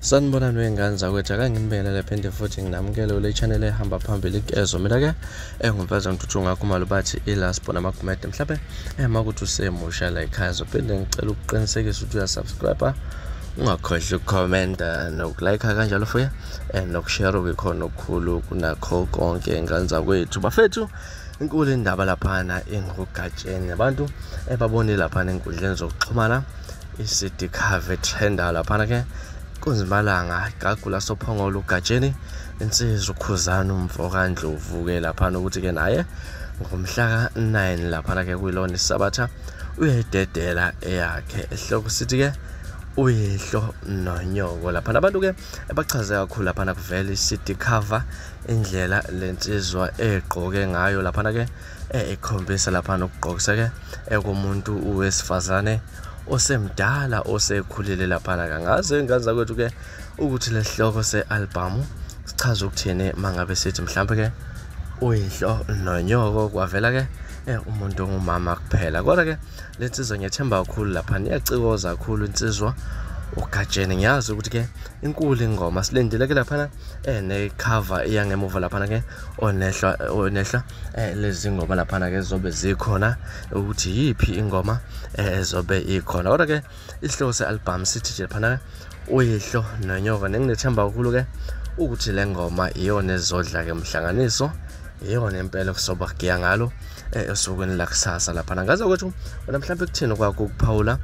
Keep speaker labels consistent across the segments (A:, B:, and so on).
A: Sanibonani wengane zakwethu akangibingelela phinde futhi nginamukele kule channel ehamba phambili ikezo mina ke engumfazi ngithuthu ngakho malubathi ilasibona magumede mhlawumbe makuthi usemusha la ekhaya zophinde ngicela ukuqinisekisa ukuthi uyasubscribe ungakhohlwa ukukhomenta nokulike kanjalo futhi nokushare ukukhona okukhulu kunakho konke ingane zakwethu bafethu inkulu indaba laphana kaGatsheni abantu babonile laphana enkundleni zokuxhumana i-city cover trend laphana ke kunzimalanga kakhulu sophongolo kaGatsheni insizwa ukhuzana umvoka Ndlovu ke laphana ukuthi ke naye ngomhlaka 9 laphana ke kuyilona isabatha uyayidedela yakhe ehloko sithi ke uyihlo noNyoko laphana abantu ke bachaze kakhulu laphana kuvela i-city cover indlela lensizwa egqoke ngayo laphana ke ekhombisa laphana ukugqokisa ke kumuntu wesifazane osemdala osekhulile laphana kangaze ngaza kwethu ke ukuthi lehloko se-album sichaza ukuthini mangabe sithi mhlawumbe ke uyihlo noNyoko kwavela ke umuntu ongumama kuphela kodwa ke lensizwa ngiyethemba kakhulu lapha iyacikoza kakhulu insizwa kaGatsheni ngiyazi ukuthi ke inkulu ingoma silindile ke lapha ne cover iyangemuva lapha ke onehla lezi ngoma lapha ke zobe zikhona ukuthi yipi ingoma ezobe ikhona kodwa ke isihloko se-album sithi lapha uyihlo noNyoko nginethemba kakhulu ke ukuthi le ngoma iyona ezodla ke umhlanganiso iyona impela kusoba kugiya ngalo esukwini lakusasa lapha ngaze ukuthi mhlawumbe kuthini kwakho ukuphawula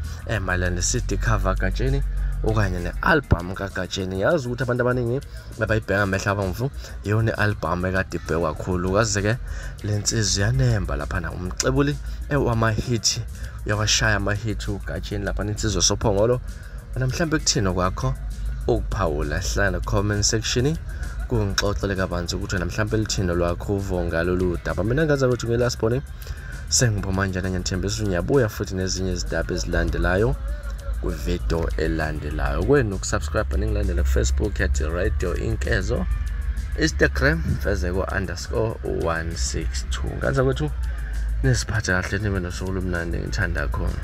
A: mayelana ne-city cover kaGatsheni okanye ne-album kaGatsheni yazi ukuthi abantu abaningi bayibheka amehlo abomvu iyona i-album ekade ibhekwa kakhulu kaze ke lensizwa yanemba lapha umcebuli wama-hit yawashaya ama-hit uGatsheni lapha insizwa sophongolo mhlawumbe kuthini kwakho ukuphawula hlala comment section kungixoxele kabanzi ukuthi mhlawumbe lithini lwakho uvo ngalolu daba mina ngaza ukuthi ngelasibone sengiphuma njani ngiyethembisa unyabuya futhi nezinye izidaba ezilandelayo kwivideo elandelayo kwenu ukusubscribe ningilandele Facebook @radio inkezo Instagram fezeko_162 ngaza kwethu nesiphatha kahle nibe nosuku lumnandi ngithanda khona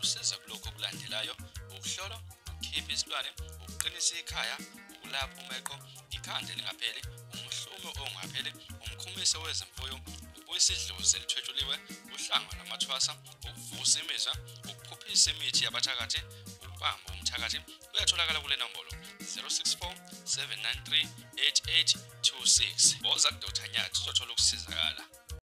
B: usiza kulokho okulandelayo ukuhlola ukukhipha isilwane ukuqinisa ikhaya ukulapha umeqo ikhanda lingapheli umhlumo ongapheli umkhumiso wezimfuyo ubuyisa idlozi elithwetshuliwe uhlanga namathwasa ukuvusa imizwa ukuphuphisa imithi yabathakathi ukubamba umthakathi uyatholakala kule nombolo 064 793 8826 boza kuDr Nyathi uzothola ukusizakala.